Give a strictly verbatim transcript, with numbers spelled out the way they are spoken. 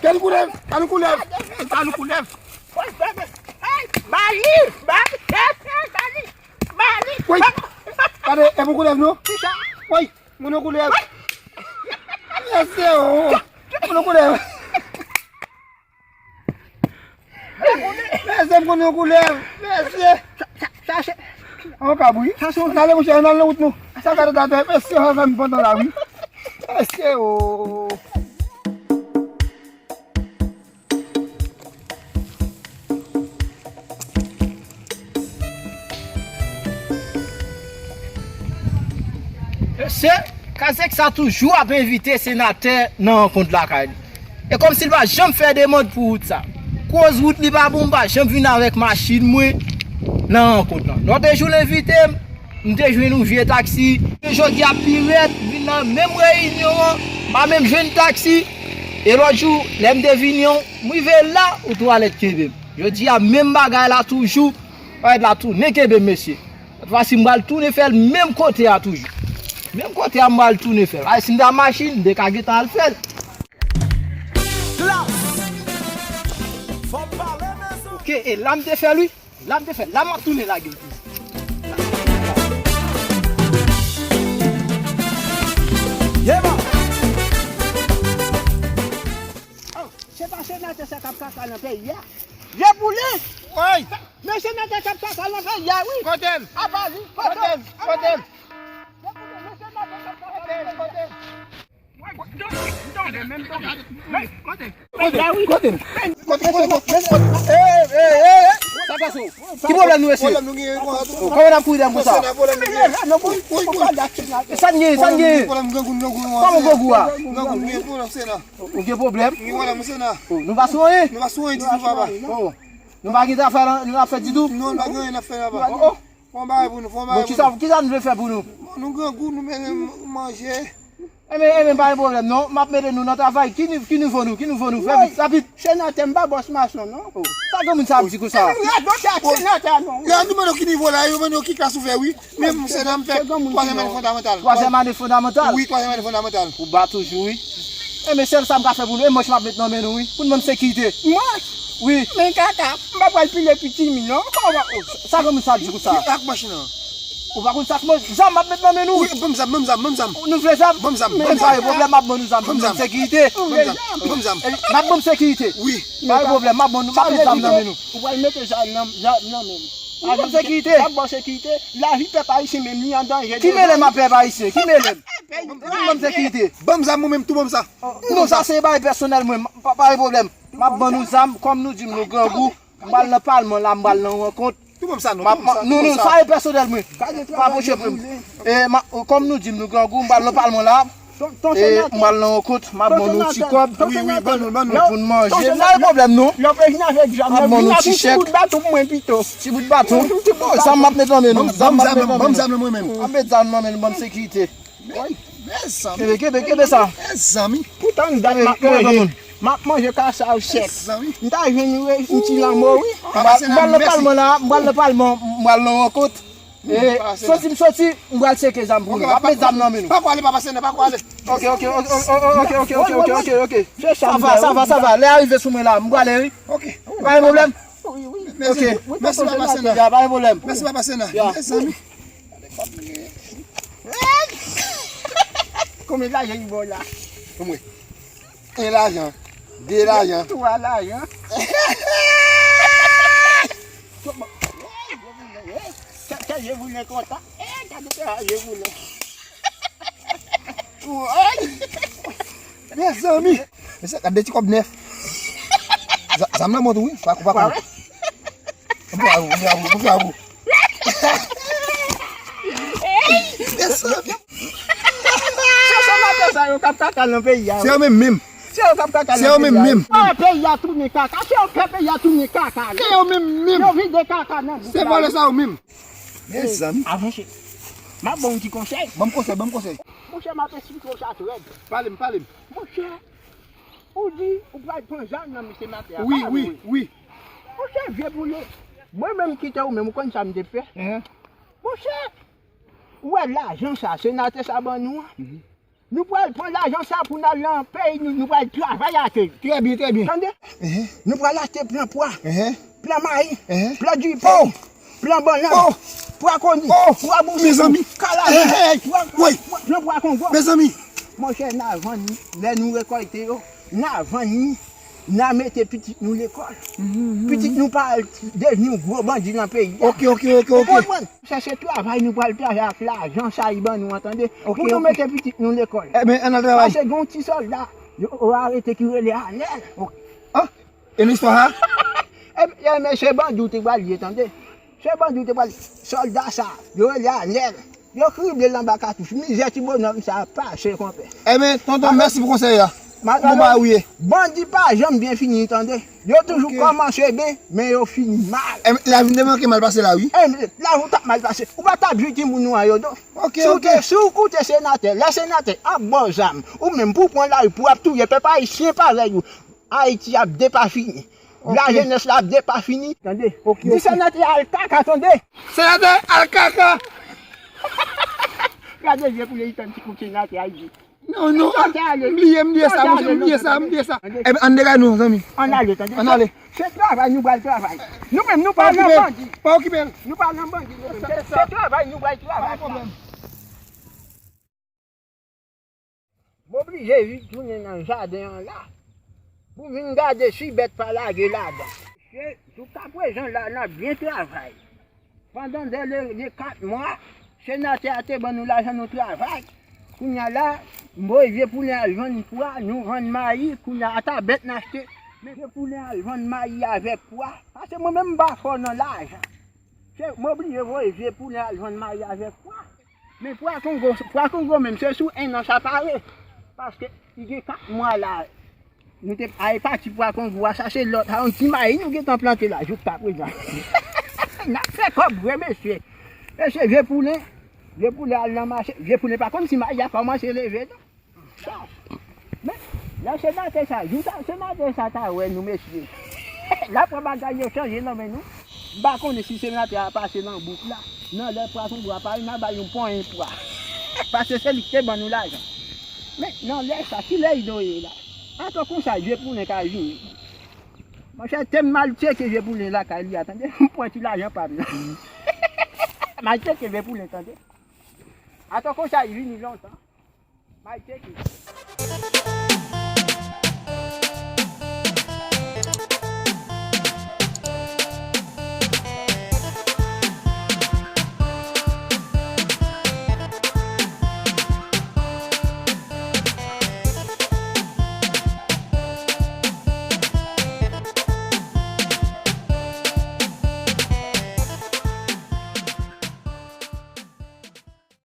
Talou koulèv, talou koulèv, talou koulèv. Bali, bali, bali, bali. Woy, gade, e pou koulèv non. Woy, moun nan koulèv. Mesye o, moun nan koulèv. Mesye, moun nan koulèv. Mesye. Sa se. An kab wi. Sa se. N ale monchè, n al nan wout nou. Sa gade date, mesye, sa fè m pantan la wi. Mesye o. Mesye, kazèk sa toujou ap envite senatè nan rankont lakay li. E kòmsi l pa janm fè demann pou wout sa. Koz wout li pa bon, m pa janm vin avèk machin mwen nan rankont lan. Lòt jou l envite m, m te jwenn yon vye taksi. Jodi a pi rèd, vin nan menm reyinyon an, m pa menm jwenn taksi. E lòt jou, lè m te vini an, m rive la, yon twalèt kenbe m. Jodi a, menm bagay la toujou, twalèt la tounen kenbe m, mesye. Sèt fwa si, m pral tounen fè l menm kote a toujou. Menm kote a, m pral tounen fè l. Ay, si m ta machin, m te ka gentan al fè l. Klas! Fò pale, mezanmi! Oke, e la m te fè l, wi. La m te fè, la m ap tounen lage l tou. Yeba! Oh, se pa senatè sa k ap kaka nan peyi a. Je boule! Woy! Men senatè k ap kaka nan peyi a, wi! Kote l? Apa li? Kote l? Kote l? Je boule, men senatè k ap kaka nan peyi a. Kote l? Kote l? Kote l? Kote l? Kote l? Kote l? Sa pase w? Ki pwoblèm nou, mesye? Kòman n ap kouri dèyè m konsa? Sa n gen? Sa n gen? Kòman grangou a? Ou gen pwoblèm? Nou pa sou anyen? Nou pa gen zafè la, nou ap fè ditou? Non, nou pa gen anyen n ap fè la. Fè yon bagay pou nou, fè yon bagay pou nou. Bon, kisa, kisa nou vle fè pou nou? Bon, nou grangou, nou mete manje. Enben, enben, pa gen pwoblèm non. M ap mete nou nan travay. Ki ni-, ki nivo nou? Ki nivo nou? Fè vit, rapid. Senatè, m pa bòs mason non. Sa granmoun sa ap di konsa? Radòtè ak senatè non. Lè nou mande w ki nivo la, yo mande w ki klas ou fè, wi. Men m se nan m fè twazyèm ane fondamantal. Twazyèm ane fondamantal? Wi, twazyèm ane fondamantal. Ou ba toujou, wi. Enben, sèl sa m ka fè pou nou, e manch m ap met nan men nou, wi. Pou n ban m sekirite. Manch? Wi. Men kaka, m pa pral pile piti mi non. Kòman w pa, oh, sa granmoun sa ap di konsa? Ak manch nan. Ou pa konn sa k manch? Zam m ap met nan men nou. Wi, ban m zam, ban m zam, ban m zam. Nou vle zam? Ban m zam, ban m zam. Pa gen pwoblèm, m ap ban nou zam. Ban m zam. Sekirite. Ban m zam, ban m zam. E, n ap ban m sekirite. Wi. Pa gen pwoblèm, m ap ban nou, m ap met zam nan men nou. Ou pral mete zam nan, zam nan men m. Ban m sekirite. N ap ban w sekirite. Lavi pèp ayisyen menm li an danje. Ki mele m ak pèp ayisyen? Ki mele m? Ban m sekirite. Ban m zam mwen menm tou, ban m sa. Non, sa se bagay pèsonèl mwen. Pa, pa gen pwoblèm. M ap ban nou zam, kòm nou di m nou grangou. M pral nan palman la, m pral nan rankont. Tou ban m sa non, tou ban m sa. Non, non, sa e pèsonèl mwen. Pa pwoche pou m. E, kòm nou di m nou grangou, m pral nan palman la. E, m pral nan rankont, m ap ban nou ti kòb. Wi, wi, ban nou, ban nou. Pou n manje. Pa gen pwoblèm non. M ap ban nou ti chèk. Ti bout baton pou mwen pito. Ti bout baton. Ti bout baton. Zam m ap met nan men nou. Zam m ap met nan men nou. Ban m zam nan mwen menm. M ap met zam nan men nou, ban m sekirite. Woy, mezanmi. Kenbe, kenbe, kenbe sa. Mezanmi. Poutan dat m ap manje. M ap manje kasa w sèk. Mezanmi. M ta jwenn yon ti lanmò, wi. M pral nan palman la, m pral nan palman, m pral nan rankont. E, soti m soti, m pral seke zam pou nou. M ap met zam nan men nou. Pa kwale, papa Sena, pa kwale. Ok, ok, ok. Sa va, sa va, sa va. Lè a rive sou mwen la, m prale, wi. Ok. Pa gen pwoblèm. Wi, wi. Ok. Mèsi, papa Sena. Ya, pa gen pwoblèm. Mèsi, papa Sena. Ya. Mezanmi. Konbyen lajan ki ba w la? Konbyen? En lajan, de lajan. Twa lajan. Kè, kè je voulen konsa. Eh, gade kè je voulen. Woy! Mezanmi! Mesye, gade ti kòb nèf. Za-, zam nan bon tou, wi. Pa kou, pa kou. Bravo, bravo, bravo. Mezanmi! Se senatè sa yo k ap kaka nan peyi a, wi. Se yo menm menm. Se yo k ap kaka nan peyi a, wi. Se yo menm menm. Fè peyi a tounen kaka. Se yo k fè peyi a tounen kaka, wi. Se yo menm menm. Yo vide kaka nan bouk la, wi. Se vòlè sa yo menm. Mezanmi. Avanse. M ap ba w yon ti konsèy. Ban m konsèy, ban m konsèy. Monchè, m ap esplike w sa trè byen. Pale m, pale m. Monchè, ou di ou pral pran zam nan men senatè a, pa vre? Wi, wi, wi. Monchè, vye boule. Mwen menm kite ou menm, ou konn sa m te fè? Monchè, ou wè lajan sa, senatè sa ban nou an? Nou pral pran lajan sa pou n al nan peyi nou, nou pral travay ak li. Trè byen, trè byen. Tande? Ehe. Nou pral achte plant pwa, ehe, plant mayi, ehe, plant dipe, oh, plant bannann, oh, pwa koni, oh, pwa bousikon, mezanmi, kalajan, hey, hey, pwa, woy, pwa, plant pwa kongo. Mezanmi. Monchè, n a vann li, lè nou rekòlte yo, n a vann li, n a mete pitit nou lekòl. Mhm, mhm. Pitit nou pa al devni gwo bandi nan peyi a. Ok, ok, ok, ok. Ou konprann? Sa se travay nou pral travay ak lajan sa li ban nou an, tande. Ok, pou nou, ok, mete pitit nou lekòl. Ebyen, ann al travay. Paske gen yon ti sòlda yo, yo arete ki rele Anèl. Ok. Ah, e listwa sa? E, e, men se bandi w te pral ye, tande. Se bandi w te pral ye. Sòlda sa, yo rele Anèl. Yo krible l anba katouch. Mizè ti bonòm sa pase, konpè. Ebyen, tonton, mèsi pou konsèy la. Ou bon bagay ou ye. Bandi pa janm byen fini, tande. Yo toujou, ok, kòmanse byen, men yo fini mal. Ebyen, lavi m te manke mal pase la, wi. Ebyen, lavi w t ap mal pase. Ou pa t ap jwi timoun ou an yo do. Ok, ok. Si w te, si w koute senatè, lè senatè ap ba w zam, ou menm pou w pran lari pou w ap touye pèp ayisyen parèy ou, Ayiti ap depafini. Ok. Lajenès la ap depafini. Tande. Ok, ok. Di senatè al kaka, tande. Senatè al kaka. Gade vye pou li tann ti kout senatè a di. Non, non. Senatè ale. M bliye, m bliye sa, senatè monchè, ale, m bliye sa, tande, m bliye sa. Tande. Ebyen, ann degaj nou, zanmi. Ann ale, tande. Ann ale. Se travay nou pral travay. Nou menm, nou pa nan bandi. Pa okipe l. Nou pa nan bandi, nou menm. Se, se travay nou pral travay. Pa gen pwoblèm. M oblije vin tounen nan jaden an la pou m vin gade si bèt pa lage ladan. Mesye, jouskaprezan la, n ap byen travay. Pandan de, de, de kat mwa, senatè a te ban nou lajan nou travay. Kounye a la, m voye vye poulen al vann pwa, nou vann mayi, kounye a ata bèt n achte. Men vye poulen al vann mayi avèk pwa. Paske mwen menm m pa fò nan lajan. Se, m oblije voye vye poulen al vann mayi avèk pwa. Men pwa Kongo, pwa Kongo menm, se sou en an sa pare. Paske li gen kat mwa la. Nou te ale pati pwa Kongo a, sa se lòt, sa yon ti mayi nou gentan plante la, jouk ta prezan. N ap fè kòb vre, mesye. Mesye, vye poulen, vye poulen al nan mache, vye poulen pa konn si mayi a kòmanse leve, non. Men, lè senatè sa, jou sa, senatè sa ta wè nou, mesye. L ap wè bagay yo chanje nan men nou. M pa konnen si senatè a pase nan bouk la. Nan lè pwa Kongo a pare, n a ba l yon ponyen pwa. Paske se li ki te ban nou lajan. Men, nan lè sa, ki lè Ido ye la? Atò konsa, vye poulen ka vini. Monchè, te m al tcheke vye poulen lakay li a, tande? M pran ti lajan pa m nan. M al tcheke vye poulen, tande? Atò konsa, li vini lontan. May tcheke.